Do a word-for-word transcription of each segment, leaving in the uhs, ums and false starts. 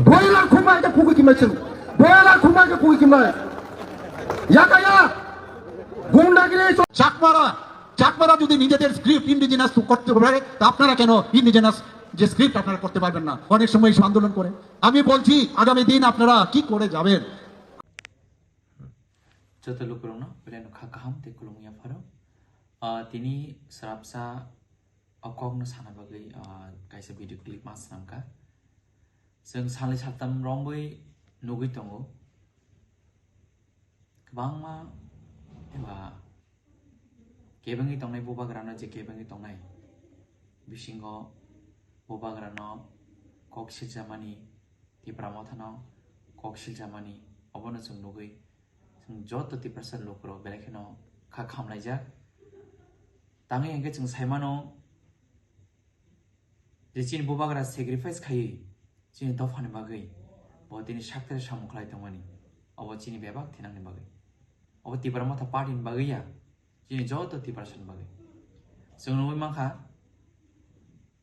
Boiler khumai ke phuki kimai chwng. Boiler khumai ke phuki kimai. Yakaya. Gundagiri. চাকমারা, চাকমারা যদি নিজেদের script indigenous করতে পারে, তা আপনারা কেন ইন্ডিজিনাস যে স্ক্রিপ্ট আপনারা করতে পারবেন না? অনেক সময় এসে আন্দোলন করে। আমি বলছি, আগামী দিন আপনারা কি করে যাবেন? Joto lukurokno belai no kha kaham tei khulumung yapharo. Ah, tini srapsa o kokno sana bagwi, ah, kaisa video clip ma swnamkha. Chwng salni satam romwi nugwi tongo. Kwbangma eba kebengwi tongnai bubagrano, je kebengwi tongnai bisingo bubagrano kok siljamani, Tipra Mothano kok siljamani, obono chwng nugwi chwng joto Tiprasa lukurok belai kheno kha khamlaijak. Tangwi hwnkhe chwng saimano, je chini bubagra sacrifice khaiwi chini dophani bagwi bo tini sakthare samung khlai tongmani, obo chini bebak thinangni bagwi, obo Tipra Motha party ni bagwi ya, chini joto Tiprasani bagwi. Chwng nugwi mankha,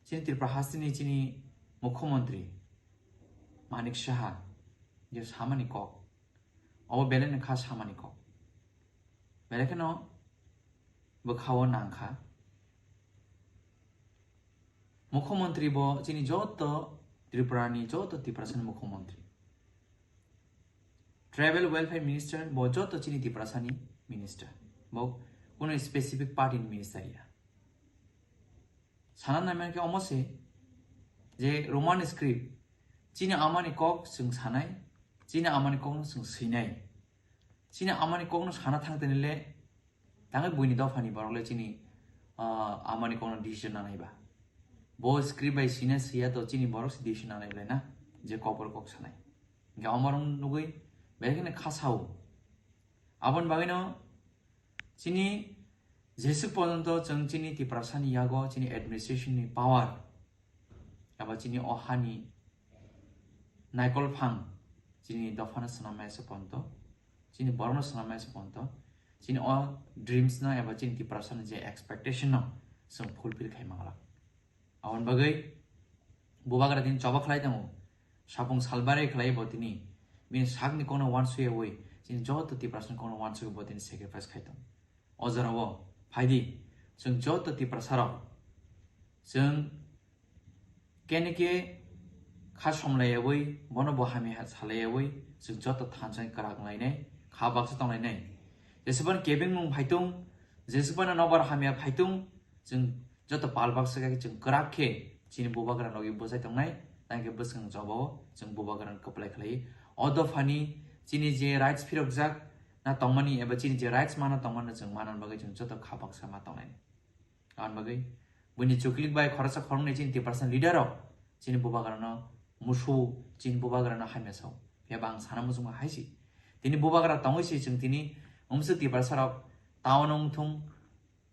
chini Tripura hasteni chini Mukhyamantri Manik Saha je samani kok, obo belai no kha samani kok. Belai kheno bwkhao nangkha. Mukhyamantri bo chini joto Tripurani joto Tiprasani Mukhyamantri. Tribal Welfare Minister bo joto chini Tiprasani minister. Bo kuno specific party ni minister ya. Sana naimani khe omo se je Roman script, chini amani kok chwng sanai, chini amani kokno chwng swinai. Chini amani kokno sana thang tini le, tangwi buini dophani borok le chini, ah, amani kokno decision nanai ba. Bo script bai sina siya to chini borok se decision nanai belai na, je kokor kok sanai. Hingke omo rok nugwi belai kheno kha sao. Aboni bagwino chini jeswk porjonto chwng chini Tiprasani yago chini administration ni power eba chini o hani naikol phang chini dophano swnam maya se ponto, chini borokno swnam maya se ponto, chini o dreams no eba chini Tiprasani je expectation no chwng fulfill khai mangla. Aboni bagwi bubagra tini choba khlai tongo. Sapung salbare khlai bo tini. Bini sakni kokno uansukyawi, chini joto Tiprasani kokno uansukwi bo tini sacrifice khai tongo. O jorao phaidi, chwng joto Tiprasarok, chwng kenike kha somlaiyawi, bono bo hamya salaiyawi, chwng joto thansa kwrak wnglainai, kha baksa tonglainai. Jesubani kebengmung phaitung, jesubani nobar hamya phaitung, chwng joto pal baksa khe chwng kwrak khe chini bubagra logi bwsai tongnai, tangkhe bwswng jobao chwng bubagrano kwplai khlai. O dophani chini je rights phirokjak na tongmani eba chini je rights mana tongmani chwng manani bagwi chwng joto kha baksa ma tongnai. Aboni bagwi buini chuklik bai khoroksa khoroknwi chini Tiprasa leader rok chini bubagrano musu, chini bubagrano hamya sao. Phiya ba ang sana muchungo hai si. Tini bubagra tongwi si chwng tini umsu Tiprasa rok town wngthung,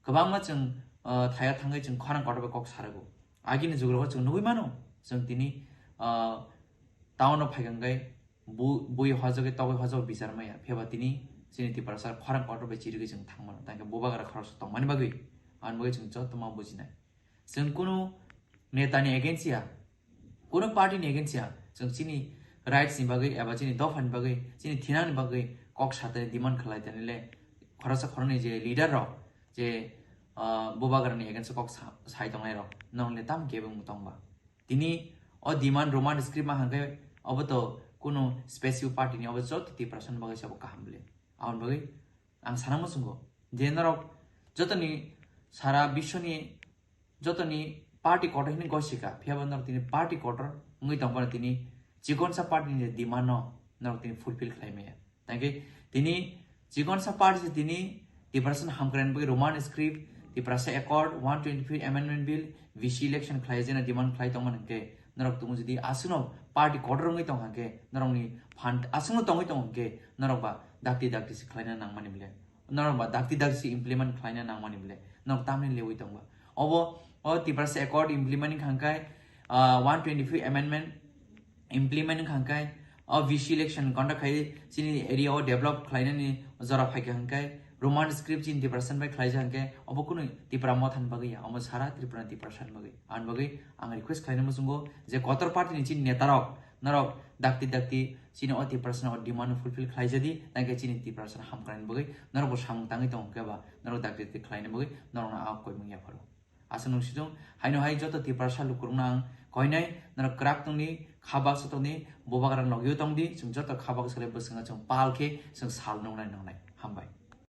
kwbangma chwng, ah, thaya thangwi chwng khorang kotor bai kok sarago. Agini jugrogo chwng nugwi mano, chwng tini, ah, town o phai kangkhe bu-, bui hojagwi togwi hojagwi bichar maya. Phiya ba tini chini Tiprasa khorang kotor bai chirigwi chwng thang mano. Tangkhe bubagra khoroksa tongmani bagwi, aboni bagwi chwng joto ma bujinai. Chwng kunu netani against ya, kunu party ni against ya, chwng chini rights ni bagwi eba chini dopha ni bagwi, chini thinang ni bagwi kok satani demand khlai tani le khoroksa khoroknwi je leader rok je, ah, bubagra ni against o kok sa-, sai tongnai rok nong le tam kebeng tong ba. Tini o demand Roman script ma hangkhe obo to kunu specific party ni, obo joto Tiprasa ni bagwi se obo kaham bile. Aboni bagwi ang sana muchungo je norok jotoni sara biswni jotoni party kotor hini gosika, phiya ba norok tini party kotor wngwi tongphano tini chikonsa party ni demand no norok tini fulfill khlai maya. Tangkhe tini chikonsa party se tini Tiprasa hamkrai bagwi Roman script, Tiprasa Accord, one twenty-fifth Amendment Bill, V C election khlai jena demand khlai tongmani hwnkhe norok tongo jodi aswkno party kotor wngwi tong hwnkhe norokni phan aswkno tongwi tong hwnkhe norok ba dakti dakti se khlaina nangmani bile. Norok ba dakti dakti se implement khlaina nangmani bile. Norok tamni lewi tongba. Obo, o Tiprasa Accord implement wngkha hwnkhe, ah, one twenty-fifth Amendment implement wngkha hwnkhe, o V C election conduct khai chini area o develop khlainani jora phaikha hwnkhe, Roman script chini Tiprasa bai khlaijak hwnkhe, obo kunu Tipra Motha ni bagwi ya, omo sara Tripura ni Tiprasa ni bagwi. Ani bagwi ang request khlaina muchungo je kotor party ni chini neta rok Norok dakti dakti chini o Tiprasano demand fulfill khlai jadi, tangkhe chini Tiprasano hamkrai bagwi norok bo samung tangwi tongo khe ba norok dakti dakti khlaina bagwi norokno a koimung yapharo. Aswk nung sijung, haino hai joto Tiprasa lukurokno ang koinai, norok kwrak tongni, kha baksa tongni, bubagra logio tongdi, chwng joto kha baksa le bwskango chwng pal khe chwng sal nungnai nungnai. Hambai.